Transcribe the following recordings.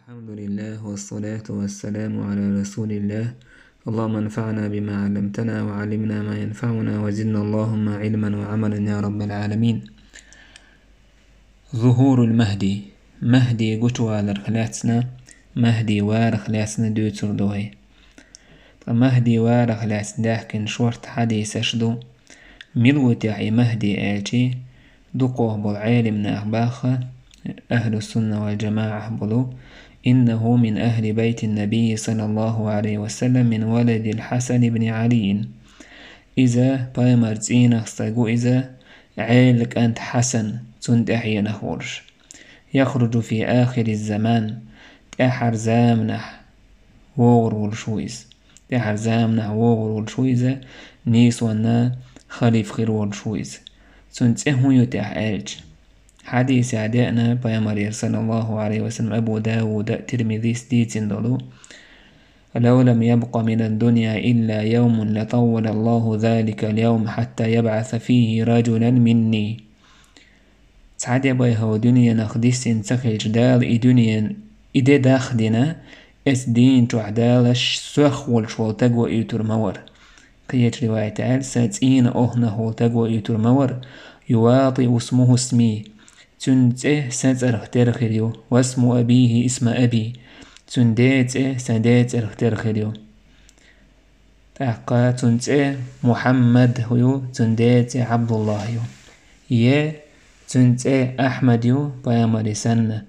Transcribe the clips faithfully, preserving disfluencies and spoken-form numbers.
الحمد لله والصلاة والسلام على رسول الله. اللهم انفعنا بما علمتنا وعلمنا ما ينفعنا وزدنا اللهم علما وعملا يا رب العالمين. ظهور المهدي. Махьди гучуваларх лаьцна, Махьди варах лаьцна дуьйцур ду вай. Ткъа Махьди варах лаьцна даьхкина шортта хьадисаш ду. Мила ву техь и Махьди аьлчи, дукхох болу Ӏелим нах баха, ахьлу сунна вал джамаӀах болу: «إنه من أهل بيت النبي صلى الله عليه وسلم من ولد الحسن بن علي». Иза пайхамар цӀийнах стаг ву иза, Ӏела кӀант Хьасан, цунна тӀаьхьенах волуш. «يخرج في آخر الزمان», тӀаьхьара заманахь вогӀур волуш ву иза. ТӀаьхьара заманахь вогӀур волуш ву иза, нийсонна халиф хир волуш ву иза. Цуьнан цӀе хӀун ю техь аьлча? Хьадисехь деана пайхамарера, саллаллаху Ӏалайхи ва саллам, Абу Давуда а, Тирмизис дийцина долу: «لو لم يبق من الدنيا إلا يوم لطول الله ذلك اليوم حتى يبعث فيه رجلا مني». Цхьа де бай хӀокху дуьненах диссина ца хилча, Дала и дуьнен, и де дахдина, эцу дийна чохь Дала соьх волуш волу таго оьцур ма вара. Кхечу риваятехь аьлла, сан цӀийнан охӀнах волу таго оьцур ма вара, «يواطئ اسمه اسمي», цуьнан цӀе сан цӀарах тера хир ю, «واسم أبيه اسم أبي», цуьнан ден цӀе сан ден цӀарах тера хир ю. ТӀаккха цуьнан цӀе Мухьаммад ю, цуьнан ден цӀе Ӏабдуллахь ю. Я цуьнан цӀе Ахьмад ю, пайхамаре санна.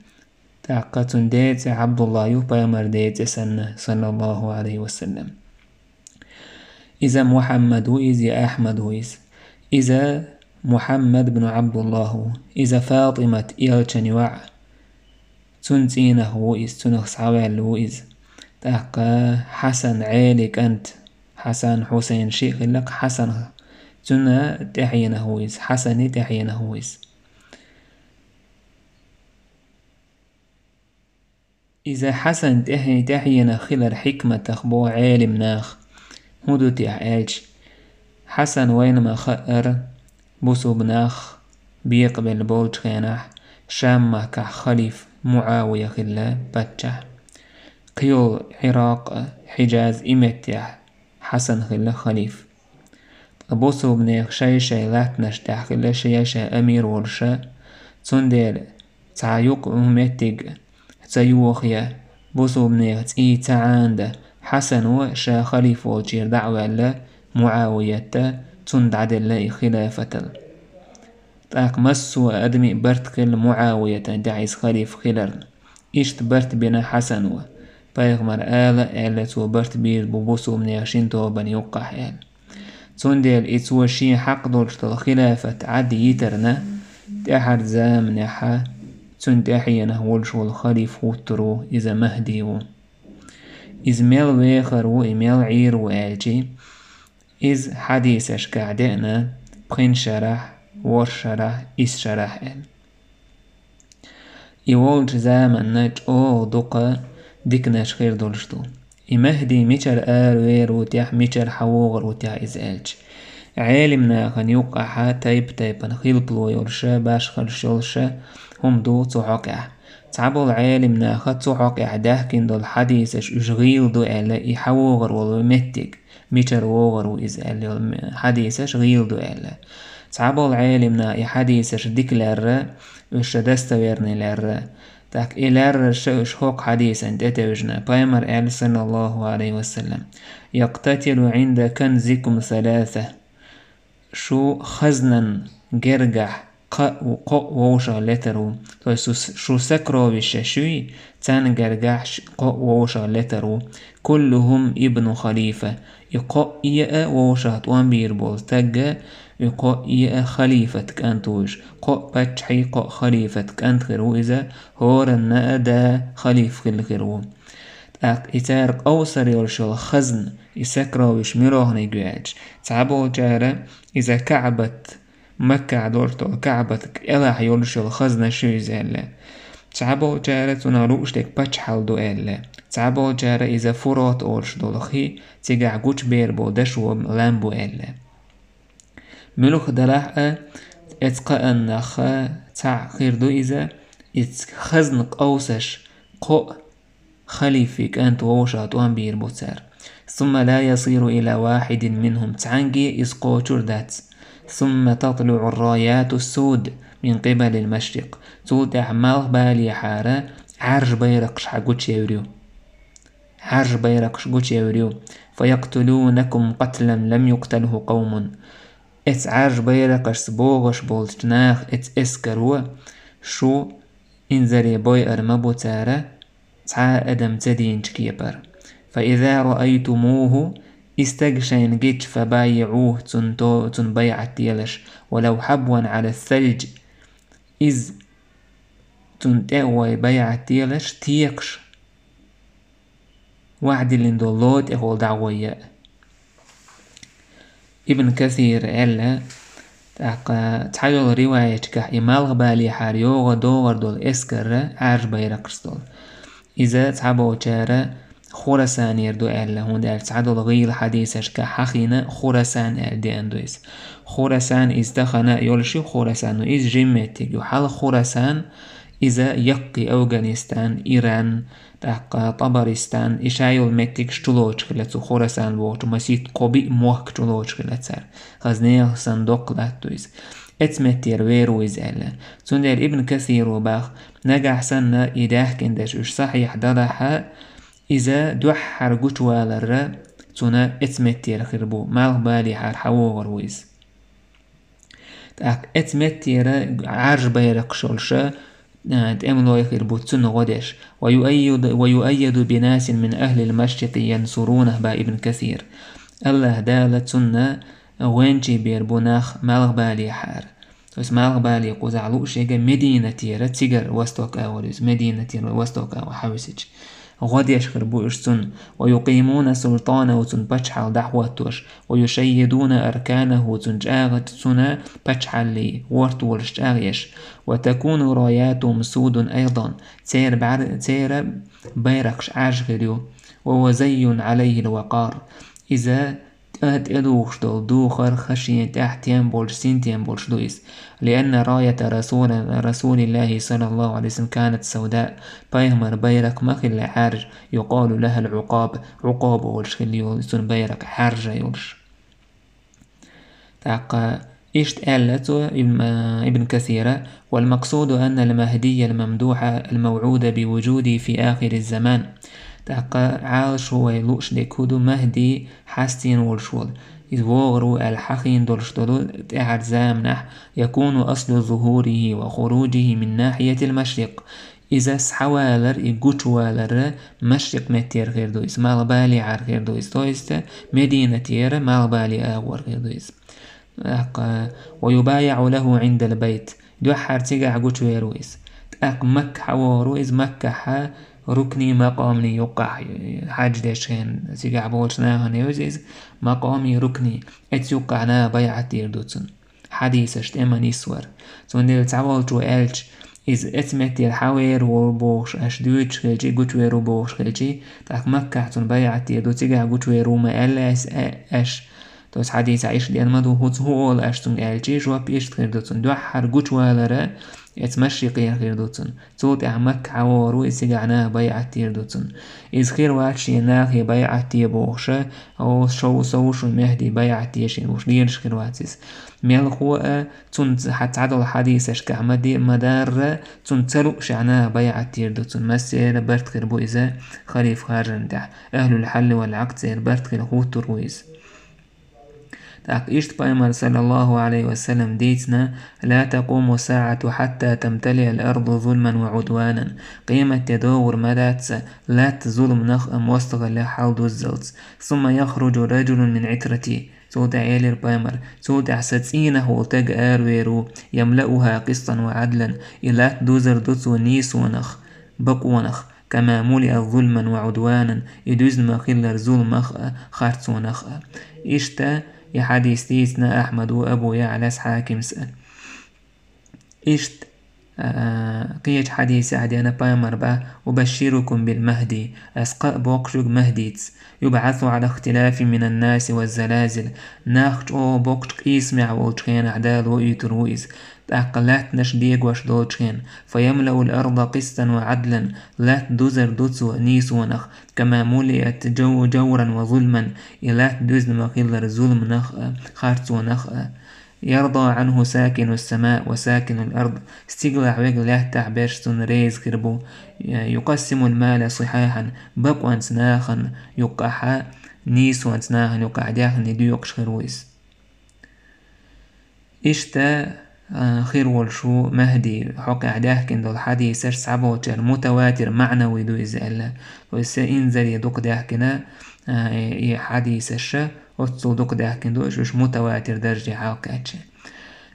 ТӀаккха цуьнан ден цӀе Ӏабдуллахь ю, пайхамаран ден цӀе санна, саллаллаху Ӏалайхи ва саллам. Иза Мухьаммад ву иза, я Ахьмад ву иза. Иза Мухьаммад бну Ӏабдуллахь ву. Иза ФатӀимат, элчан йоӀ. Цуьнан цӀийнах ву иза, цуьнах схьаваьлла ву иза. ТӀаккха Хьасан, Ӏелин кӀант, Хьасан, Хьусайн шиъ хилла-кх Хьасан. Цуьнан тӀаьхьенах ву иза, Хьасанан тӀаьхьенах ву иза. Иза Хьасан тӀаьхье-, тӀаьхьенах хилар хьикматах боху Ӏелим наха. ХӀун ду техь аьлча, Хьасан вайна ма-хаъара, бусулба нах бекъабелла болчу хенахь, Шам-махкахь халиф Муъавия хилла паччахь. Кхийолу Ӏиракъ а, Хьиджаз и меттехь Хьасан хилла халиф. Ткъа бусулба нехан шай-шай латтанаш тӀехь хилла шай-шай амир волуша, цундела цхьа юкъа меттиг ца йохаян, бусулба нехан цӀий ца Ӏанадан, Хьасано ша халиф волчуьра дӀа а ваьлла, Муъавиятта, цунна дӀаделла и хилафатал. ТӀаккха массо а адамийн барт хилла Муъавиятан тӀехь иза халиф хиларна. Иштта барт бина Хьасано. Пайхамара ала а аьлла, цо барт бийр бу бусулба нехан шина тобанна юккъахь аьлла. Цундела и цо шен хьакъ долуш долу хилафат Ӏад йитарна, тӀаьхьара заманехьа цуьнан тӀаьхьенах волуш волу халиф хӀуттур ву, иза Махьди ву. Иза мел вехар ву, и мел Ӏийр ву аьлчи, иза хьадисашкахь деана, пхин шарахь, ворхӀ шарахь, исс шарахь аьлла. И волчу заманна чӀогӀа дукха диканаш хир долуш ду. И Махьди мичара аравер ву техь, мичара хьавогӀур ву техь иза аьлча. Ӏелим нахана юккъахьа тайп-тайпана хилпало йолуша, башхаллаш йолуша хӀума ду цу хьокъехь. Цхьаболу Ӏелим наха цу хьокъехь даьхкина долу хьадисаш уьш гӀийла ду аьлла, и хьавогӀур волу меттиг. Мичара вогӀур ву иза аьлла йолу м-, хьадисаш гӀийла ду аьлла. Цхьаболу Ӏелим наха и хьадисаш дика лаьрра, уьш достоверный лаьрра. ТӀаккха и лаьррарша уьш хӀокху хьадисан тӀетевжина, пайхамара аьлла, саллаллаху Ӏалайхи ва саллам: «يقتتل عند كنزكم ثلاثة». Шу хазнан гергахь кхоъ, кхоъ вовшах летар ву. То есть шу, шу сокровища шуьй, царна гергахь ш-, кхоъ вовшах летар ву. «كلهم ابن خليفة». И кхоъ а вовшах тӀом бийр болу стаг, и кхоъ а халифат кӀант ву уьш. Кхоъ паччахьий, кхоъ халифат кӀант хир ву иза, хӀоранна а да халиф хилла хир ву. ТӀаккха и цара къовсар йолуш йолу хазна, и сокровища муьлханиг ю аьлча, цхьаболчара иза Каъбат, Маккахь долуш долу Каъбат кӀелахь йолуш йолу хазнаш ю иза аьлла. Цхьаболчара цунах лууш дерг пачхьалкх ду аьлла. Цхьаболчара иза Фурат олуш долу хи, цигахь гучубер болу дашо лам бу аьлла. Муьлха делахь а, эцу кхааннах цхьаъ хир ду иза, иза хазна къовсаш кхоъ халифи кӀант вовшах тӀом бийр бу цара. ثم لا يصير إلى واحد منهم, цхьанге иза кхочур дац. ثم تطلع الرايات السود من قبل المشرق. Цул тӀаьхьа малхбалехьара Ӏаьржа байракхаш хьагучаевр ю. Ӏаьржа байракхаш гучаевр ю. فيقتلونكم قتلا لم يقتله قوم. Эц Ӏаьржа байракхашца богӀаш болчу наха эц эскаро шу инзаре бойар ма бу цара, цхьа а адам ца дийначу кепара. فإذا رأيتموه, и стаг шайна гича, فبايعوه, цунна то-, цунна байӀат делаш, ولو حبوا على الثلج, иза цунна тӀе а гӀой байӀат делаш, текхаш, ваьӀдиллина долу ло тӀехула дӀагӀойя. Ибн Касира аьлла, тӀаккха цхьайолу риваятчохь и малхбалехьара йогӀу догӀур долу эскарра Ӏаьржа байракхаш долу. Иза цхьаболчара Хурасанера ду аьлла, хӀунда аьлча цхьадолу гӀийла хьадисашкахь хьахийна Хурасан аьлла деана ду иза. Хурасан иза тахана а йолуш ю Хурасан, но иза жима меттиг ю. Хьалха Хурасан, иза яккхий Афганистан, Иран, тӀаккха Табаристан, и ша йолу меттигаш чулоцуш хилла цу Хурасан бохучу масийтта кхо-биъ мохк чулоцуш хилла цара. Хаза нехан санна доккха латта ду иза. Эцу меттера вер ву иза аьлла. Цундела Ибн Касиро баха, нагахь санна и даьхкина дерш уьш сахьихь далахь а, иза дуьххьара гучуваларра цуьнан эцу меттера хир бу, малхбалехьара хьавогӀур ву иза. ТӀаккха эцу меттера Ӏаьржа байракхаш йолуша, а, тӀемалой хир бу цуьнан гӀо деш. ويؤيد، ويؤيد بناس من أهل المشرق ينصرونه, баха Ибн Касира. АллахӀ Дала цунна гӀоьнчий бер бу нах малхбалехьара. То есть малхбале кхузахь лууш яга Мединатера, цигара восток агӀор иза, Мединатера восток агӀор хьависича. ГӀо деш хир бу уьш цунна. ويقيمون سلطانه, цуьнан пачхьалкх дӀахӀоттош. ويشيدون أركانه, цуьнан чӀагӀ-, цуьнан пачхьаллий гӀортолаш чӀагӀъеш. وتكون راياتهم سودا أيضا. Церан бӀар-, церан байракхаш Ӏаьржа хир ю. وهو زي عليه الوقار. Иза тӀе-, тӀедухуш долу духар, хашен тӀехь тем болуш, синтем болуш ду иза. لأن راية رسول، رسول الله صلى الله عليه وسلم كانت سوداء. Пайхамаран байракх ма хилла Ӏаьржа, يقال لها العقاب. Ӏукъоба олуш хилла йолу цуьнан байракх Ӏаьржа йолуш. ТӀаккха иштта аьлла цо, Ибн, Ибн Касира: والمقصود أن المهدي الممدوح الموعود بوجوده في آخر الزمان. ТӀаккха Ӏалашо вай лууш дерг хӀун ду, Махьди хьастийна волуш волу. Иза вогӀур ву аьлла хьахийна долуш долу тӀаьхьарчу заманахь, يكون أصل ظهوره وخروجه من ناحية المشرق. Иза схьавалар, и гучуваларра машрикъ меттера хир ду иза, малхбалехьара хир ду иза, то есть Мединатера малхбале агӀор хир ду иза. ТӀаккха: ويبايع له عند البيت. Дуьххьара цигахь гучувер ву иза. ТӀаккха Макка хьавогӀур ву иза, Маккахьа рукни макъомни юккъахь, хьаьж деш хен цигахь болчу нахана евза иза, макъоми рукни. Эцу юккъахь наха байӀат дийр ду цунна. Хьадисаш тӀе ма нисвара. Цундела цхьаволчо аьлча, иза эцу меттера хьавер ву бохуш аша дуьйцуш хилча, гучувер ву бохуш хилча, тӀаккха Маккахь цунна байӀат дийр ду, цигахь гучувер ву ма аьлла ас, а-, аша. То есть хьадисехь иштта деана ма ду, хӀуца хӀун олу аша цуьнга аьлча, жоп иштта хир ду цунна. Дуьххьара гучувалара эцу машрикъера хир ду цунна. Цул тӀаьхьа Макка хьавогӀур ву, и цигахь наха байӀат дийр ду цунна. Иза хир вац шен нахе байӀат де бохуша, о, шов, сов шу Мехди байӀат дешийна бохуш, лелаш хир вац иза. Мелхо а, цунна ц-, хьа-, цхьадолу хьадисашкахь ма де-, ма дарра, цунна ца луушехь наха байӀат дийр ду цунна. Массеран барт хир бу иза халифа харжарна тӀехь. Ахьлул хьалли вал Ӏакъд церан барт хир хӀуттур ву иза. ТӀаккха иштта Пайхамар, саллаллаху Ӏалайхи ва саллам, дийцина: لا تقوم الساعة حتى تمتلئ الأرض ظلما وعدوانا. Къематде догӀур ма дац, латта зуламнах а, мостагӀаллех хьалдуззалц. ثم يخرج رجل من عترتي. Цул тӀаьхьа элира Пайхамар: цул тӀаьхьа сан цӀийнах волу стаг аравер ву, يملؤها قسطا وعدلا. И латта дузар ду цо нийсонах, бакъонах. كما ملئت ظلما وعدوانا, и дуьзна ма-хиллара зуламах а, харцонах а. Иштта и хьадис дийцина Ахьмада, Абу Яълас, Хьакимс а. Иштта, а, кхечу хьадисехь деана Пайхамар баха: أبشركم بالمهدي, ас кхаъ боккхуш ву Махьдица. يبعث على اختلاف من الناس والزلازل. Нах чӀогӀа боккхачу къийсамехь волчу хенахь Дала воуьйтур ву иза. тӀаккха лаьттанаш дегош долчу хенахь, فيملأ الأرض قسطا وعدلا, лаьтта дузар ду цо нийсонах, كما ملئت جو-, جورا وظلما, и лаьтта дуьзна ма-хиллара зуламнах а, харцонах а. يرضى عنه ساكن السماء وساكن الأرض, стигалахь верг лаьттахь берш цунна реза хир бу. يقسم المال صحاحا, бакъонца нахана юккъахь, нийсонца нахана юккъахь даьхни доькъуш хир ву иза. Иштта, а, хир волуш ву Махьди, хьокъехь даьхкина долу хьадийсаш цхьаболчара мутаватир маънави ду иза аьлла. Вай са инзаре дукха даьхкина, а, и, и хьадийсаш, оццул дукха даьхкина ду, уьш, уьш мутаватир дарже хьалакхаьчча.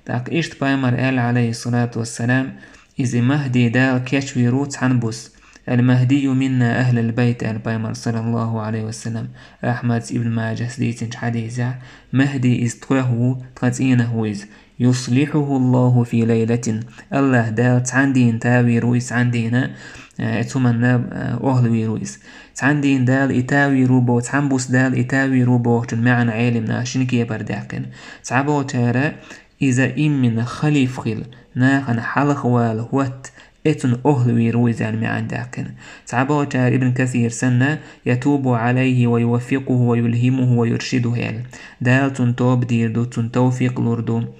ТӀаккха иштта пайхамар аьлла, алейхиссалату вассалам, иза Махьди Дала кечвийр ву цхьана бус. المهدي منا أهل البيت, аьлла пайхамар, саллаллаху алейхи ва саллям, Ахьмадс, Ибн Маджас дийцинчу хьадийсехь, Махьди иза тхох ву, тхан цӀийнах ву иза. يصلحه الله في ليلة. Аллаха Дала цхьана дийна тавийр ву иза, цхьана дийна, э, цу манна, э, охьавийр ву иза. Цхьана дийна Дала и тавийр ву боху, цхьана бус Дала и тавийр ву бохучун маьӀна Ӏелимнаха шина кепара даьккхина. Цхьаболчара иза иммина халиф хила, нахана хьалха вала хӀотта, и цунна охьавийр ву иза аьлла маьӀна даьккхина. Цхьаболчара Ибн Касир санна, يتوب عليه ويوفقه ويلهمه ويرشده аьлла. Дала цунна тоба дийр ду, цунна тавфикъ лур ду,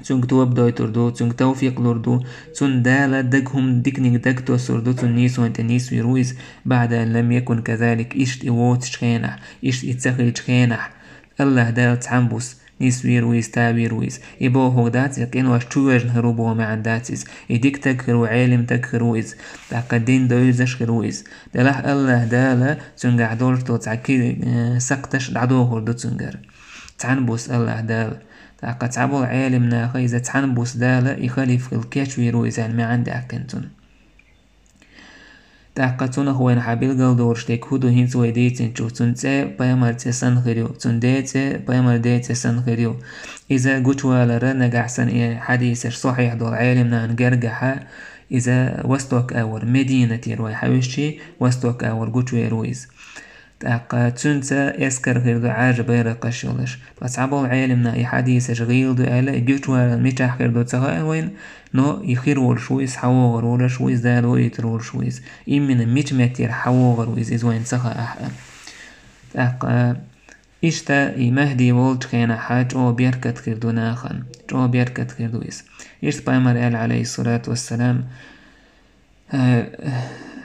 цуьнга тоба дойтур ду, цуьнга тавфикъ лур ду, цунна Дала даг хӀума диканиг даг тосур ду, цунна нийсонан тӀе нисвийр ву иза, بعد أن لم يكن كذلك, иштта и воцучу хенахь, иштта и ца хилчу хенахь, Аллаха Дала цхьана бус нисвийр ву иза, тавийр ву иза. И бохург дац, и къинош чу вежна хир ву боху маьӀна дац иза. И дика таг хир ву, Ӏелим таг хир ву иза. ТӀаккха дин девзаш хир ву иза. Делахь Аллаха Дала цуьнгахь долуш долу цхьа ки-, э, сакхташ дӀадохур ду цуьнгара. Цхьана бус Аллаха Дала. ТӀаккха цхьаболу Ӏелимнаха иза цхьана бус Дала и халиф хила кечвийр ву иза аьлла маьӀна даьккхина цунна. ТӀаккха цунах вайна хьан билгалдолуш дерг хӀун ду, хӀинца вай дийцинчух, цуьнан цӀе пайхамар цӀе санна хир ю, цуьнан ден цӀе пайхамар ден цӀе санна хир ю. Иза гучувалара нагахь санна и хьадийсаш сахьихь долу Ӏелимнана гергахьа, иза восток агӀор, Мединатера вай хьаьвсичи, восток агӀор гучувер ву иза. ТӀаккха цуьнца эскар хир ду Ӏаьржа байракхаш йолуш. Ткъа цхьаболу Ӏелимна и хьадийсаш гӀийла ду аьлла, и гучувалар мичахь хир ду ца хаьа вайна, но и хир волуш ву иза, хьан вогӀур волуш ву иза, Дала вуьйтур волуш ву иза. Иммина мича меттера хьан вогӀур ву иза, иза вайна ца хаьа ахьа. ТӀаккха иштта и Махьди волчу хенахь чӀогӀа беркат хир ду нахана, чӀогӀа беркат хир ду иза. Иштта пайхамар аьлла, алейхиссалату вассалам, Э,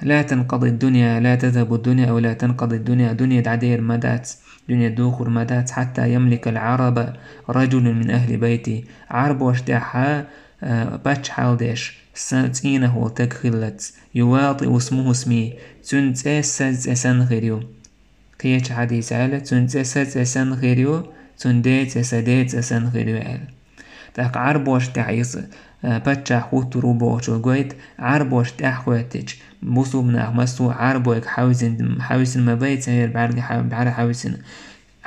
لا تنقضي الدنيا، لا تذهب الدنيا، أو لا تنقضي الدنيا, дуьне дӀадер ма дац, дуьне духур ма дац, حتى يملك العرب رجل من أهل بيتي. Ӏарбош тӀехьа, э, паччахьалла деш, сан цӀийнах волу таг хиллалц, يواطئ اسمه اسمي, цуьнан цӀе сан цӀе санна хир ю. Кхечу хьадийса аьлла, цуьнан цӀе сан цӀе санна хир ю, цуьнан ден цӀе сан ден цӀе санна хир ю аьлла. ТӀаккха Ӏарбош тӀехь иза, э, паччахь хӀуттур ву бохучо гойту, Ӏарбош тӀехь хӀоьттича, бусулба нах массо а Ӏарбойга хьаьвсина, хьаьвсина ма бай, церан бӀаьрга хьа-, бӀаьра хьаьвсина.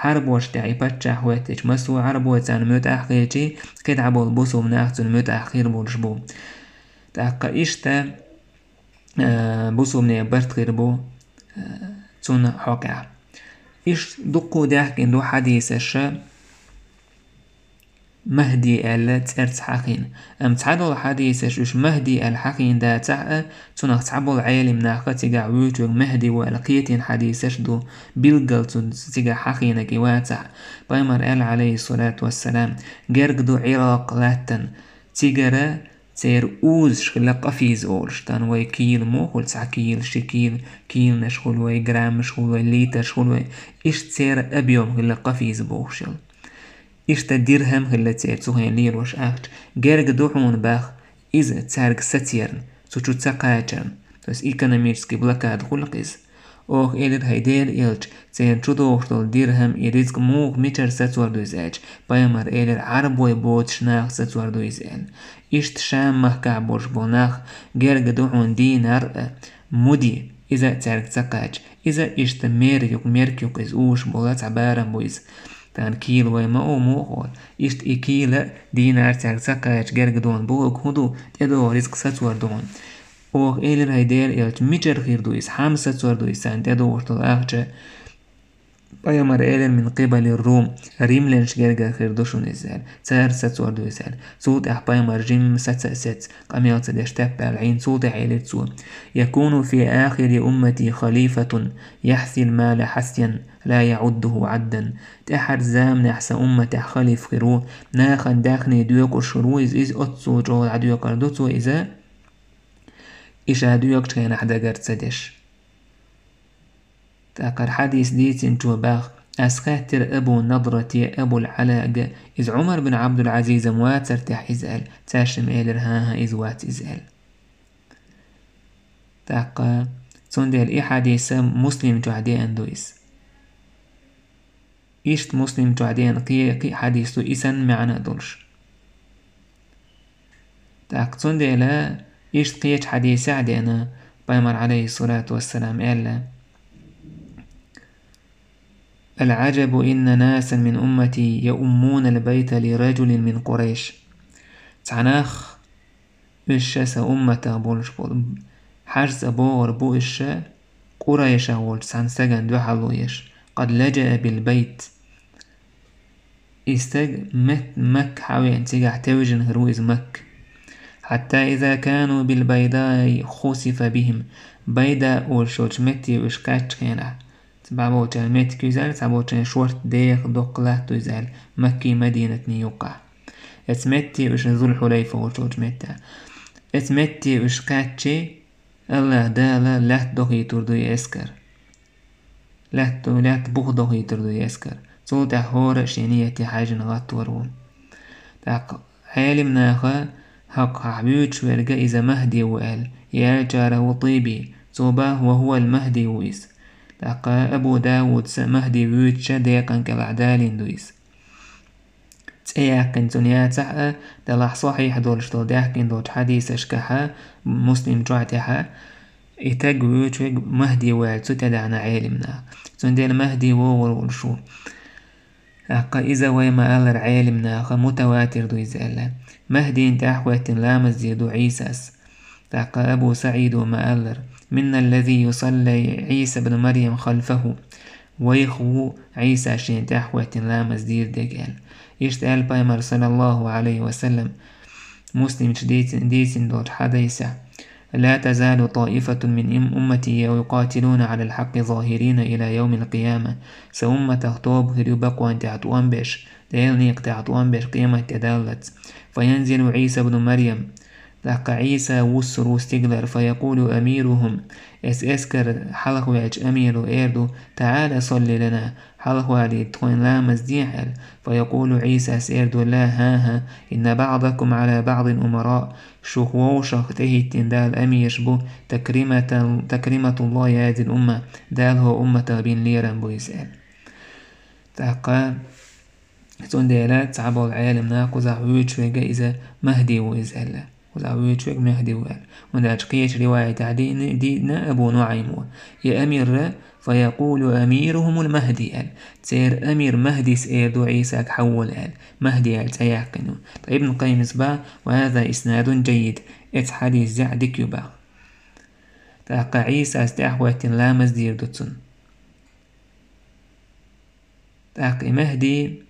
Ӏарбош тӀехь и паччахь хӀоьттича, массо а Ӏарбой царна муьтӀахь хилчий, кхидӀа болу бусулба нах цунна муьтӀахь хир болуш бу. ТӀаккха иштта, э, бусулбане барт хир бу, э, цунна хьокъехь. Иштта дуккха а даьхкина ду хьадийсаша, Махьди аьлла цӀерца хьахийна. Амма цхьадолу хьадийсаш уьш Махьди аьлла хьахийна дацахь а, цунах цхьаболу Ӏелимнаха цигахь вуьйчуьнга Махьди ву аьлла кхетийна хьадийсаш ду, билггал цу цигахь хьахийнарг и вацахь. Пайхамар аьлла, алейхиссалату вассалам, герга ду Ӏиракъ лаьттан, цигара церан узаш хилла къафиз олуш, тан вай кийла мо хуьлу, цхьа кийла, ши кийла, кийланаш хуьлу вай, граммаш хуьлу вай, литраш хуьлу вай, иштта церан объём хилла къафиз бохуш йолу. Иштта дирхӀам хилла церан цу хенахь лелош ахча. Герга ду хьуна бах, иза цаьрга сацарна, цу чу ца кхачарна, то есть экономический блокада хуьлу-кх иза. Оха элира, хӀай Делан элча, церан чу догӀуш долу дирхӀам и рицкъ муха мичара сацор ду иза аьлча, пайхамар элира, Ӏарбой боцуш наха сацор ду иза аьлла. Иштта Шам-махкахь болуш болу нах герга ду хьуна динар а, муди, иза а цаьрга ца кхача. Иза иштта мер ю-кх, мерк ю-кх иза, уьш болу цхьа барам бу иза. Тан кийла вай ма о муха олу. Иштта и кийла динар цаьрга ца кхача герга ду хьуна бохург хӀун ду, тӀедогӀу рицкъ сацор ду хьуна. Оха элира, хӀай Делан элча, мичара хир ду иза, хьан сацор ду иза царна тӀедогӀуш долу ахча? Пайхамар элира: «من قبل الروم», римлянаш гергара хир ду шуна иза аьлла. Цара сацор ду иза аьлла. Цул тӀаьхьа пайхамар жимма саца а сецна, къамел ца деш тӀаьппаьлла Ӏийна, цул тӀаьхьа элира цо: «يكون في آخر أمتي خليفة يحثي المال حثيا لا يعده عدا». ТӀаьхьарчу заманахь сан умматехь халифа хир ву, нахана даьхни доькъуш хир ву иза, иза оццул чӀогӀа дӀадоькъур ду цо иза, и ша доькъучу хенахь дагар ца деш. ТӀаккха хӀара хьадис дийцинчо боху: «Ас хаьттира Абу Надрате, Абул Ӏалаъга, иза Ӏумар бин Ӏабдул-Ӏазизан вацара техьа иза?» – аьлла. Цаьршимма элира: «ХӀан-хӀа, иза вац иза», – аьлла. ТӀаккха цундела и хьадис а Муслим чохь деана ду иза. Иштта Муслим чохь деана кхе-, кхин а хьадис ду, и санна маьӀна а долуш. ТӀаккха цундела иштта кхечу хьадисехь а деана, пайхамар, Ӏалайхиссалату вассалам, аьлла: «العجب إن ناسا من أمتي يؤمون البيت لرجل من قريش». Цхьа нах, уьш ша сан умматах болуш болу, хьажа цӀа богӀур бу уьш ша, Къурайшах волчу цхьана стагана дуьхьало еш: «قد لجأ بالبيت». И стаг мет-, Макка хьавеана, цигахь тевжина хир ву иза Макка. «حتى إذا كانوا بالبيداء خسف بهم». Байда олуш йолчу метте уьш кхаьччу хенахь, цхьаболчарна меттиг ю иза аьлла, цхьаболчарна шорта деха доккха латта ю иза аьлла, Маккий Мадинатний юккъахь. Эцу метте уьш, Зулхьулайфа олуш йолчу метте. Эцу метте уьш кхаьччи, АллахӀ Дала лаьтта дохуьйтур ду и эскар. Лаьтта, лаьтта бух дохуьйтур ду и эскар. Цул тӀаьхьа хӀора а шен нийяте хьаьжжина гӀаттор ву. ТӀаккха Ӏелим наха хӀокхахь вуьйцуш верг иза Махди ву аьлла, и аьллачарах ву Тиби, цо боху: «وهو المهدي», ву иза. ТӀаккха Абу Давуда а Махди вуьйцучу декъан кӀелахь далийна ду иза. ЦӀе яьккхина цунна яцахь а, делахь сахьихь долуш долу даьхкина долчу хьадисашкахь а, Муслим чохь тӀехь а, и стаг вуьйцуш верг Махди ву аьлла цу тӀедахьна Ӏелим наха. Цундела Махди вогӀур волуш ву. ТӀаккха иза вай ма-аллара Ӏелим наха мутаватир ду иза аьлла. Махдина тӀаьхьахӀоьттина ламаз дийр ду Ӏийсас. ТӀаккха Абу СаӀида ма-аллара: «منا الذي يصلي عيسى ابن مريم خلفه». Вайх ву Ӏийса шена тӀаьхьахӀоьттина ламаз дийр дерг аьлла. Иштта аьлла пайхамар, саллаллаху Ӏалайхи ва саллам, Муслимчу дийци-, дийцина долчу хьадисехь: «لا تزال طائفة من أم-، أمتي يقاتلون على الحق ظاهرين إلى يوم القيامة». Сан умматах тоба хир ю бакъонан тӀехь тӀом беш, Делан некъан тӀехь тӀом беш къематде даллалц. «فينزل عيسى ابن مريم». ТӀаккха Ӏийса вуссур ву стигалара, «فيقول أميرهم», эс-, эскар хьалхаваьлча амиро эр ду: «تعال صل لنا», хьалхавалийта тхуна ламаз дехьа аьлла. «فيقول», Ӏийсас эр ду: «لا, хӀан-хӀа, إن بعضكم على بعض أمراء», шух вовшах тӀехӀиттина Дала амираш бу, «تكرمة, تكرمة الله هذه الأمة», Дала хӀокху умматах бина лерам бу иза аьлла. ТӀаккха цундела цхьаболу Ӏелам наха кхузахь вуьйцуш верг иза Махди ву иза аьлла. Кхузахь вуьйцуш верг Махди ву аьлла. ХӀунда аьлча кхечу риваятехь дийна, дийна Абу НуӀайма: «يا أمير», «فيقول أميرهم المهدي», аьлла. Церан амир Махдис эр ду Ӏийсага хьавола аьлла. Махди аьлла цӀе яьккхина ю. Ткъа Ибн Къаййима боху: «وهذا إسناد جيد». Эцу хьадис зехь дика ю боху. ТӀаккха Ӏийсас тӀаьхьахӀоьттина ламаз дийр ду цунна. ТӀаккха и Махди,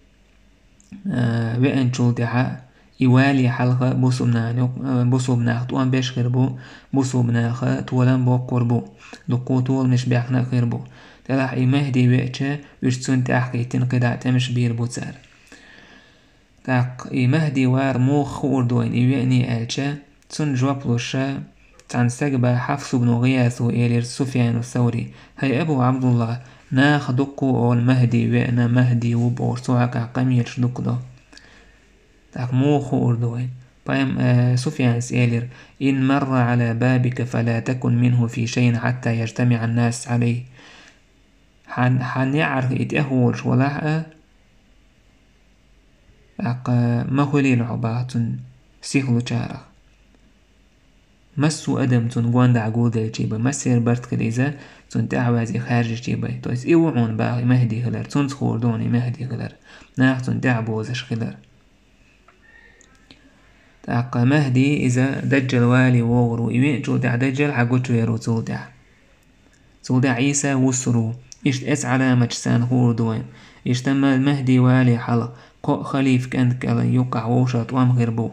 а, веанчул тӀаьхьа, и вале хьалха бусулба нахана юкъ-, а, бусулба нах тӀом беш хир бу, бусулба наха толам боккхур бу, дуккха толамаш баьхна а хир бу. Делахь и Махди веача, уьш цунна тӀаьхьахӀиттина кхидӀа тӀемаш бийр бу цара. ТӀаккха и Махди вар муха хуур ду вайна и веаний аьлча, цунна жоп луш, цхьана стага боху Хьафс ибн ГӀиясо элира Суфьяну Саври: «ХӀай Абу Ӏабдуллах, наха дуккха а олу Махди веана, Махди ву бохуш, цу хьокъехь къамелаш дуккха до». ТӀаккха муха хуур ду вайна? Пайхам-, э, Суфьянас элира: «إن مر على بابك فلا تكن منه في شيء حتى يجتمع الناس عليه». Хьан, хьан неӀарх и тӀехволуш валахь а, тӀаккха ма хуьлийла хьо боху цунна сихлучарах. Массо а адам цунна гондахь гулделчий бен, массеран барт хила иза цунна тӀаьхьаваьзе хаьржичий бен. То есть и ву хьуна боху и Махди хилар, цунца хуур ду хьуна и Махди хилар, наха цунна тӀаьхьабозуш хилар. ТӀаккха Махди иза Даджал вале вогӀур ву, и веанчул тӀаьхьа Даджал хьагучувер ву цул тӀаьхьа. Цул тӀаьхьа Ӏийса вуссур ву. Иштта эцу Ӏаламаташ царна хуур ду вайн. Иштта ма-, Махди вале хьалха кхо халифа кӀант кӀала юккъахь вовшах тӀом хир бу.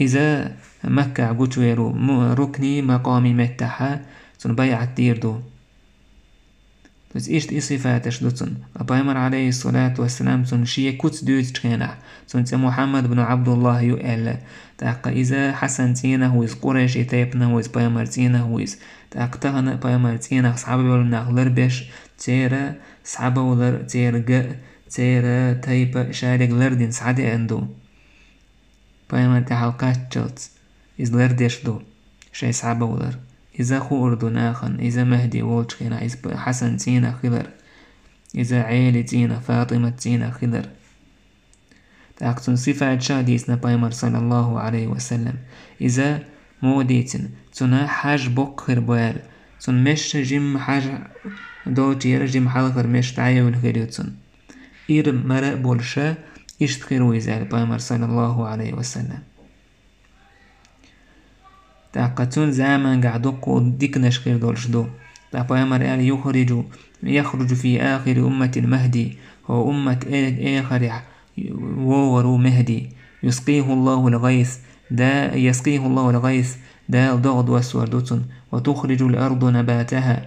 Иза Маккахь гучувер ву, му-, рукни макъоми меттахьа цунна байӀат дийр ду. То есть иштта и сифаташ ду цунна. Ткъа Пайхамар, алейхиссалату вассалам, цунна шен куц дуьйцучу хенахь, цунна цӀе Мухьаммад бну Абдуллах ю аьлла. ТӀаккха иза Хьасан цӀийнах ву иза, Къурайши тайпанах ву иза, Пайхамар цӀийнах ву иза. ТӀаккха тахана Пайхамар цӀийнах схьабевлла нах ларбеш, церан схьабовлар, церан ган, церан тайпа шаьриг лардина схьадеана ду. Пайхамар тӀехьал кхаччалц иза лардеш ду, шайн схьабовлар. Иза хуур ду нахана, иза Махди волчу хенахь, иза Хьасан цӀийнах хилар. Иза Ӏели цӀийнах, Фатимат цӀийнах хилар. ТӀаккха цунна сифаташ а дийцина Пайхамар, саллаллаху алейхи ва саллям. Иза муха дийцина, цунна хьаж боккха хир бу аьлла. Цунна мешша жимма хьаж долчера жимма хьалхара мешша дӀайевлла хир ю цунна. Ира мара а болуша, иштта хир ву иза аьлла Пайхамар, саллаллаху алейхи ва саллям. ТӀаккха цунна замангахь дуккха диканаш хир долуш ду. ТӀаккха Пайхамар аьлла: «Юхриджу, яхруджу фи ахири умматил Махди», хӀо уммат э-, эхарехь вогӀур ву Махди. «Юскихуллахул гайс», да, «Яскихуллахул гайс», Дала догӀа доссор ду цунна. «Ва тухриджул арду набатаха».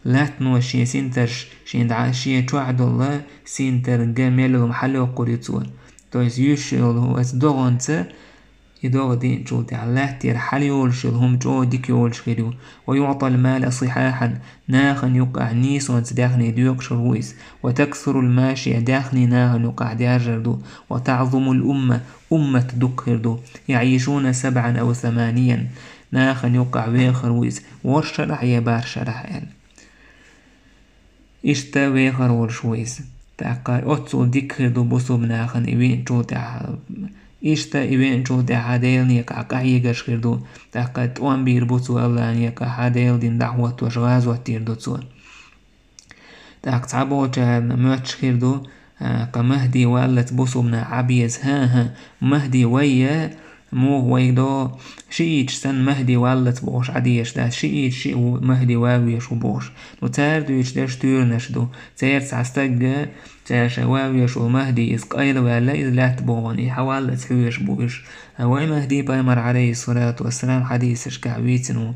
Латтано шен синтарш, шен дӀа, шен чохь долу синтар, га, мел йолу хӀума хьалайоккхур ю цо. То есть юьсуш йолу оцу догӀанца, и догӀа диъначул тӀаьхьа латтера хьалайолуш йолу хӀума чӀогӀа дика йолуш хир ю. «Ва юътал мала сихьахьан», нахана юккъахь нийсонца даьхни доькъуш хир ву иза. «Ва таксурул машия», даьхни нахана юккъахь даьржар ду. «Ва таъзумул умма», уммат дуккха хир ду. «Яъишуна сабъан ав саманиян», нахана юккъахь вехар ву иза, ворхӀ шарахь я бархӀ шарахь аьлла. Иштта вехар волуш ву иза. ТӀаккха оццул дика хир ду бусулба нахана и веъначул тӀаьхьа. Иштта и веъначул тӀаьхьа Делан некъахь къахьегарш хир ду. ТӀаккха тӀом бийр бу цо Аллахьан некъахь, Делан дин дӀахӀоттош гӀазот дийр ду цо. ТӀаккха цхьаболчарна моьттуш хир ду, а, кха Махди валлалц бусулба нах Ӏа беза. ХӀан-хӀа, Махди вай я, муха вай до, шиъиташ санна Махди валлалц бохуш Ӏа дезаш дац, шиъиташ шиъ ву Махди ван везаш ву бохуш. Ну, цара дуьйцуш дерш туьйранаш ду. Церан цхьа стагга, цара шайн ван везаш волу Махди иза къайлаваьлла, иза лаьтта богӀун, и хьан валлалц хьоьжуш бу уьш. А вай Махди пайхамар, алейхиссалату вассалам, хьадисашкахь вийцина ву.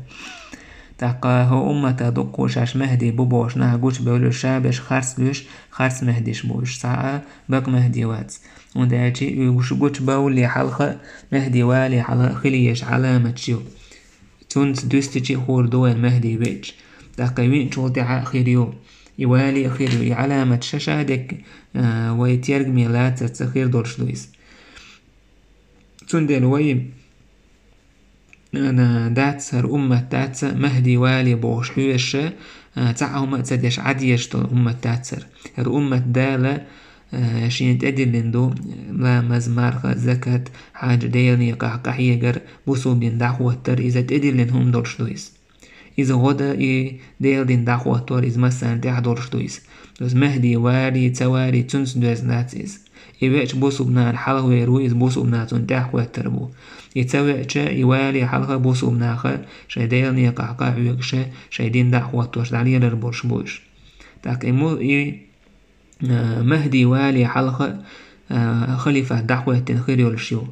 ТӀаккха хӀо уммата дуккха шаьш Махди бу бохуш нах гучубевлла, ша берш харц луьйш, харц Махдиш бу уьш, цхьа а бакъ Махди вац. ХӀунда аьлча уьш гучубевлле хьалха а, Махди вале хьалха а хила езаш Ӏаламаташ ю. Цунца дуьстича а хуур ду вайн Махди веъча. ТӀаккха и веъначул тӀаьхьа а хир ю, и вале а хир ю, и Ӏаламаташ ша-ша дерг, а, вай тергаме лацарца хир долуш ду иза. Цундела вай, а, дац хӀара уммат дац, Махди вале бохуш хьоьжуш, а, цхьа а хӀума а ца деш Ӏа дезаш долу уммат дац хӀара. ХӀара уммат Дала, а, шена тӀедиллина ду, ламаз, марха, закат, хьаьж, Делан некъахь къахьегар, бусулба дин дӀахӀоттар, иза тӀедиллина хӀума долуш ду иза. Иза гӀо дан и Делан дин дӀахӀоттор, иза массарна тӀехь долуш ду иза. Иза Махди варий, ца варий, цуьнца доьзна дац иза. И веъча бусулба нахана хьалхавер ву иза, бусулба нах цунна тӀехь хӀоьттур бу. И ца веъча, и вале хьалха бусулба наха шайн Делан некъахь къахьоьгуш, шайн дин дӀахӀоттош дӀалелар болуш бу уьш. ТӀаккха и му-, и, а, Махди вале хьалха, а, халифат дӀахӀоьттина хир йолуш ю.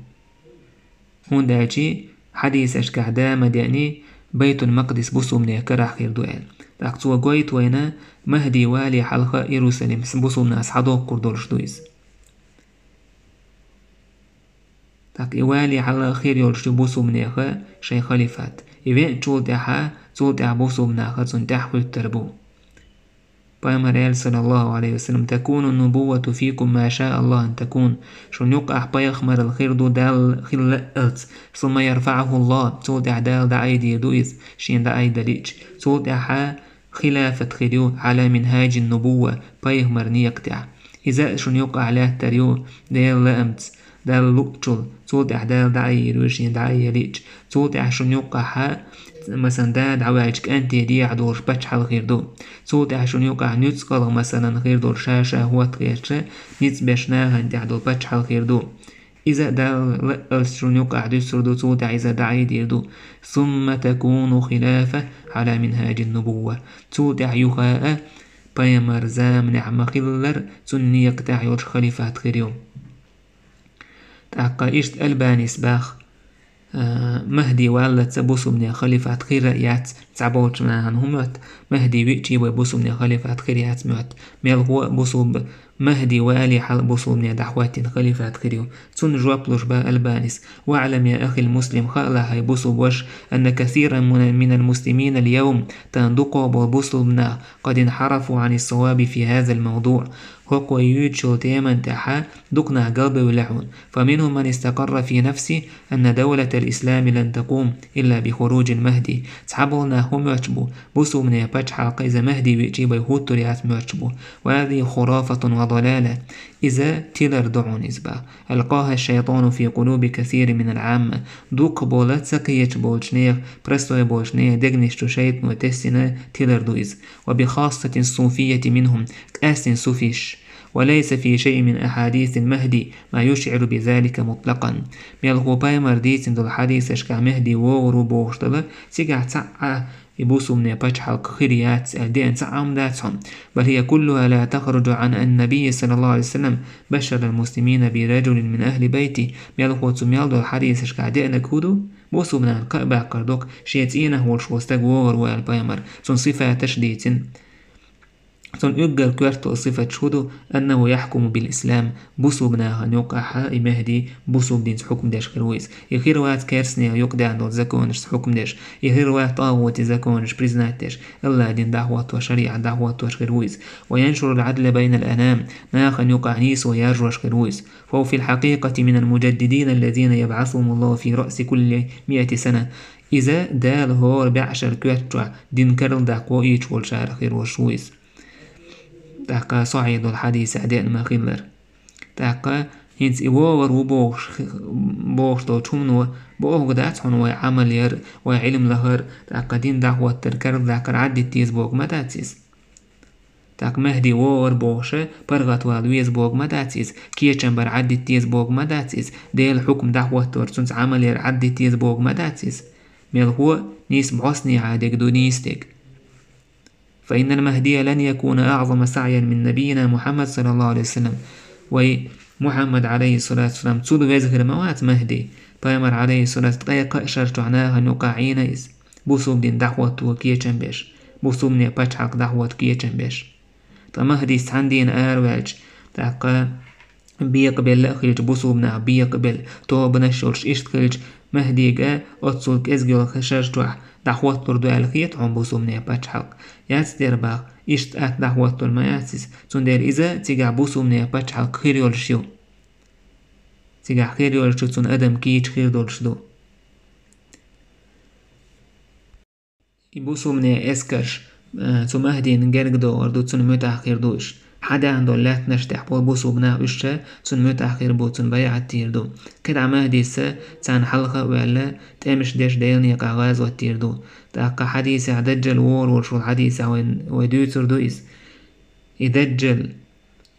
ХӀунда аьлча хьадисашкахь да ма деъний, Байтул-Макъдис бусулбанийн карахь хир ду аьлла. ТӀаккха цо гойту вайна, Махди вале хьалха Иерусалим бусулба нах схьадоккхур долуш ду иза. ТӀаккха и вале хьалха хир йолуш ю бусулбанеха шайн халифат. И веъначул тӀаьхьа, цул тӀаьхьа бусулба наха цунна тӀехь хӀоьттур бу. Пайхамар аьлла, саллаллаху алейхи ва саллям: «Такуну нубуввату фикум ма ша Аллаху ан такун». Шуна юккъахь пайхамаралла хир ду Далла хила лаъалц. «Сумма ярфаъуху Аллах», цул тӀаьхьа Дала дӀаайдийр ду иза, шена дӀаайдалича. Цул тӀаьхьа хилафат хир ю, «Ала минхаджин нубувва», пайхамар некъа тӀехь. Иза а шуна юккъахь лаьттар ю Делан лаамца, Далла луъучул, цул тӀаьхьа Дала дӀааййийр ву шена дӀаайялича. Цул тӀаьхьа шуна юккъахьа, масалан, да дӀаваьлча кӀанте дехьа долуш паччахьалла хир ду. Цул тӀаьхьа шуна юккъахь нуьцкъала, масалан, хир долу ша-ша хӀоттахерча, ницкъ беш нахана тӀехь долу паччахьалла хир ду. Иза Дала лаьалча шуна юкъахь дуьсур ду, цул тӀаьхьа иза дӀаайдийр ду. ثم تكون خلافة على منهاج النبوة. Цул тӀаьхьа юха а пайхамар заманехь ма-хиллара, цуьнан некъа тӀехь йолчу халифат хир ю. ТӀаккха иштта Албанис баха, а, Махди валлалц бусулбане халифат хир а яц, цхьаболчу нахана хӀун моьтту, Махди виъчий вай бусулбане халифат хир яц моьтту. Мелхо а бусулба Махди вале хьала бусулбане дӀахӀоттийна халифат хир ю. Цунна жоп луш баха Албанис: واعلم يا أخي المسلم, хаалахь, хӀай бусулба ваша, أن كثيرا من، من المسلمين اليوم, тахана дукхах болу бусулба нах, قد انحرفوا عن الصواب في هذا الموضوع. ХӀокхо юьйцучу теман тӀехь дукха нах галбевлла хьуна. فمنهم من استقر في نفسه أن دولة الإسلام لن تقوم إلا بخروج المهدي. Цхьаболу нах хӀун моьттуш бу, бусулбане пачхьалкх иза Махди виъчий вай хӀуттур яц моьттуш бу. وهذه خرافة وضلالة. Иза тилар ду хьуна иза баха. ألقاها الشيطان في قلوب كثير من العامة. Дукхах болу ца кхеташ болчу нехан, простой болчу нехан дегнаш чу шайтано тесна тилар ду иза. وبخاصة الصوفية منهم, къаьсттина суфиш. وليس في شيء من أحاديث المهدي ما يشعر بذلك مطلقا. Мелхо пайхамар дийцина долу хьадисашкахь Махди вогӀур ву бохуш долу, цигахь цхьа а и бусулбане пачхьалкх хир яц аьлла деана цхьа а ма дац хьуна. بل هي كلها لا تخرج عن أن النبي صلى الله عليه وسلم بشر المسلمين برجل من أهل بيته. Мелхо цу мел долу хьадисашкахь деанарг хӀун ду? Бусулба нахана кхаъ баьккхар ду-кх, шен цӀийнах волуш волу стаг вогӀур ву аьлла пайхамар, цунна сифаташ а дийцина. Цунна уггар коьрта долу сифаташ хӀун ду? أنه يحكم بالإسلام. Бусулба нахана юкъахь и Махди бусулба динца хьукам деш хир ву иза. И хир вац керстанех юкъадаьхна долу законашца хьукам деш. И хир вац тӀагӀути законаш признать деш. АллахӀан дин дӀахӀоттош, шариӀат дӀахӀоттош хир ву иза. وينشر العدل بين الأنام. Нахана юкъахь нийсо яржош хир ву иза. فهو في الحقيقة من المجددين الذين يبعثهم الله في رأس كل مائة سنة. Иза Дала хӀора бӀешеран коьрта чохь дин карладаккха йиш йолчарах хир волуш ву иза. ТӀаккха сахьихь долу хьадисехь деана ма-хиллара. ТӀаккха хӀинца и вогӀур ву бохуш, бохуш долчу хӀумано бохург дац хьуна вай Ӏамал яр, вай Ӏилма лахар, тӀаккха дин дӀахӀоттар, карладаккхар Ӏаддита деза бохург ма дац иза. ТӀаккха Махди вогӀур бохуша паргӀатвала веза бохург ма дац иза, кечам бар Ӏаддита деза бохург ма дац иза, Делан хьукам дӀахӀоттор, цуьнца Ӏамал яр Ӏаддита деза бохург ма дац иза. Мелхо нийса бӀостанехьа дерг ду нийса дерг. فإن المهدي لن يكون أعظم سعيا من نبينا محمد صلى الله عليه وسلم. Вай Мухьаммад, Ӏалайхиссалату вассалам, цул веза хир ма вац Махди. Пайхамар, Ӏалайхиссалату, ткъе кхаа шар чохь нахана юкъахь Ӏийна иза. Бусулба дин дӀахӀотто кечам беш, бусулбане пачхьалкх дӀахӀотто кечам беш. Ткъа Махдис цхьана дийна араваьлча, тӀаккха бекъабелла а хилча, бусулба нах бекъабелла, тобанаш йолуш иштта хилча, Махдига оццул кӀезиг йолу шар чохь дӀахӀоттур ду аьлла хета хьуна бусулбане пачхьалкх? Яц дера боху, иштта атта дӀахӀоттур ма яц иза, цундела иза цигахь бусулбане пачхьалкх хир йолуш ю. Цигахь хир йолуш ю, цунна адам кийча хир долуш ду. И бусулбане эскарш, э, цу Махдина герга догӀур ду, цунна муьтӀахь хир ду уьш. Хьадаьхна долу лаьттанаш тӀехь болу бусулба нах уьш ша цунна муьтӀахь хир бу, цунна байӀат дийр ду. КхидӀа Махдиса царна хьалха а ваьлла, тӀемаш деш Делан некъахь гӀазот дийр ду. ТӀаккха хьадисехь Даджал вогӀур волуш волу хьадисехь вай, вай дуьйцур ду иза. И Даджал,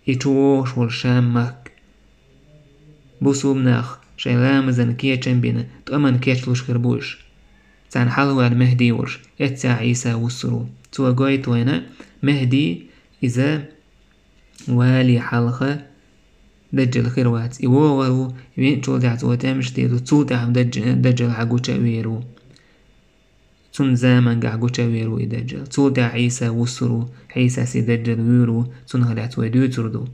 и чу вогӀуш волу Шам-махка. Бусулба нах шайн ламазан кечам бина, тӀаман кечлуш хир бу уьш. Царна хьалха ваьлла Мехди волуш, эццехь Ӏийса вуссур ву. Цо гойту вайна, Мехди иза вале хьалха Даджал хир вац. И вогӀур ву, веъначул тӀаьхьа цо тӀемаш дийр ду, цул тӀаьхьа Даджал хьагуча а вер ву. Цунна замангахь гуча а вер ву и Даджал. Цул тӀаьхьа Ӏийса вуссур ву, Ӏийсас и Даджал вуьйр ву, цунах лаьцна вай дуьйцур ду.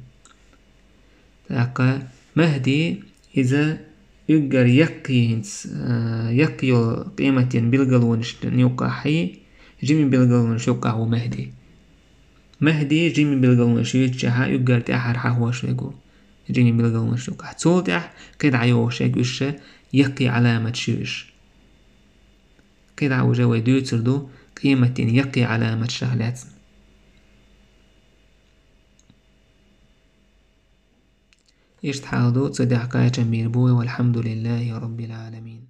ТӀаккха Мехди иза уггар яккхий хӀинца, а, яккхий йолу къематан билгалонашна юккъахь, жимачу билгалонашна юккъахь ву Мехди. Мехди жимачу билгалонаш юьйцучехьа уггар тӀаьхьара хьахош верг ву. Жимачу билгалонашна юккъахь. Цул тӀаьхьа кхидӀа йогӀуш ерг уьш ша яккхий Ӏаламаташ ю уьш. КхидӀа уже вай дуьйцур ду къематан яккхий Ӏаламаташах лаьцна. Иштта хьал ду, цу тӀехь кхачам бийр бу вай, валхьамдулиллахӀи раббил Ӏаламин.